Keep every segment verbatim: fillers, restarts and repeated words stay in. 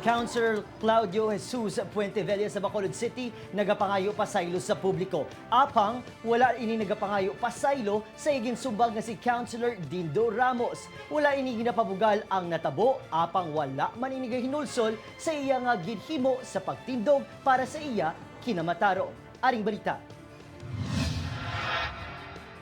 Councilor Claudio Jesus Puentevella sa Bacolod City nagapangayo pasaylo sa publiko. Apang wala ini nagapangayo pasaylo sa iya ginsumbag nga si Councilor Dindo Ramos. Wala ini ginapabugal ang natabo, apang wala man ini gahinulsol sa iya nga ginhimo sa pagtindog para sa iya kinamatarong. Aring balita.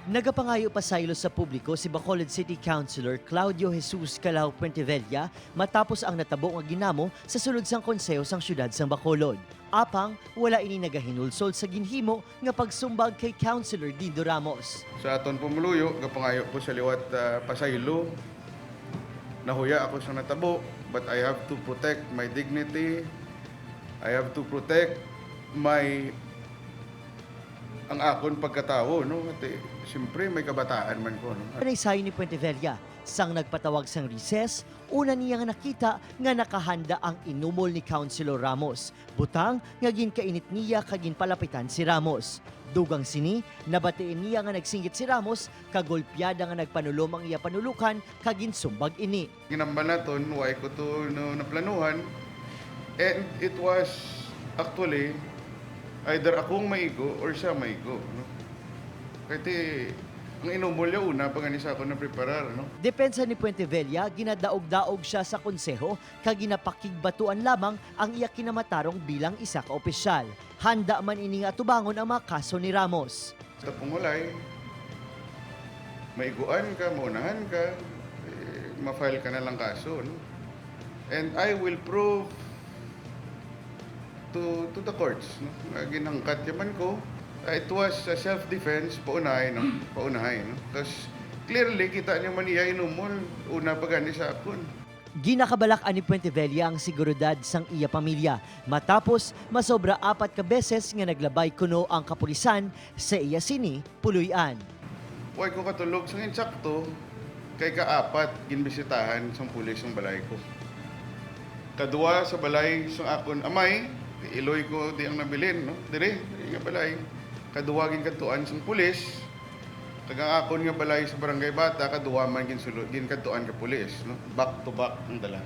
Nagapangayo pasaylo sa publiko si Bacolod City Councilor Claudio Jesus Calao Puentevella matapos ang natabo nga ginamo sa sulod sang konseho sang siyudad sang Bacolod. Apang wala ini nagahinulsol sa ginhimo nga pagsumbag kay Councilor Dindo Ramos. Sa aton pumuluyo, gapangayo ko sa liwat, ah, pasaylo. Nahuya ako sa natabo, but I have to protect my dignity. I have to protect my, ang akon pagkatawo, no? Ati, siyempre, may kabataan man ko, no? Kanaysayon ni Puentevella, sang nagpatawag sang recess, una niya nga nakita nga nakahanda ang inumol ni Councilor Ramos. Butang nga ginkainit niya kag ginpalapitan si Ramos. Dugang sini, nabatiin niya nga nagsinggit si Ramos kag golpeada nga nagpanulom ang iya panulokan kag ginsumbag ini. Ginambal naton, wa ko to, no, naplanuhan. And it was actually either akong maigo or siya maigo, no? Kay ti, ang inumol niya una pa gani sa ako napreparar, no? Depensa ni Puentevella, ginadaog-daog siya sa konseho kag ginapakigbatuan lamang ang iya kinamatarong bilang isa ka opisyal. Handa man ini nga atubangon ang mga kaso ni Ramos. Sa pangulay, maiguan ka, maunahan ka, eh, ma-file ka na lang kaso, no? And I will prove to, to the courts, no, nga ginhangkat ya man ko. Ah, it was a self-defense, paunahay, no? Paunahay, no? 'Cause clearly, kita niyo man iya inumol, una pa gani sa akon. Ginakabalak-an ni Puentevella ang seguridad sang iya pamilya matapos masobra apat ka beses nga naglabay kuno ang kapulisan sa iya sini puloy-an. Way ko katulog sang insakto kay kaapat ginbisitahan sang pulis ang balay ko. Kadua sa balay sang akon amay, iloy ko di ang nabilin, no? Diri, diri nga balay. Kadua ginkadtuan sang pulis, kag ang akon nga balay sa Barangay Bata, kadua man ginsulo-, ginkadtuan ka pulis, no? Back to back ang dala.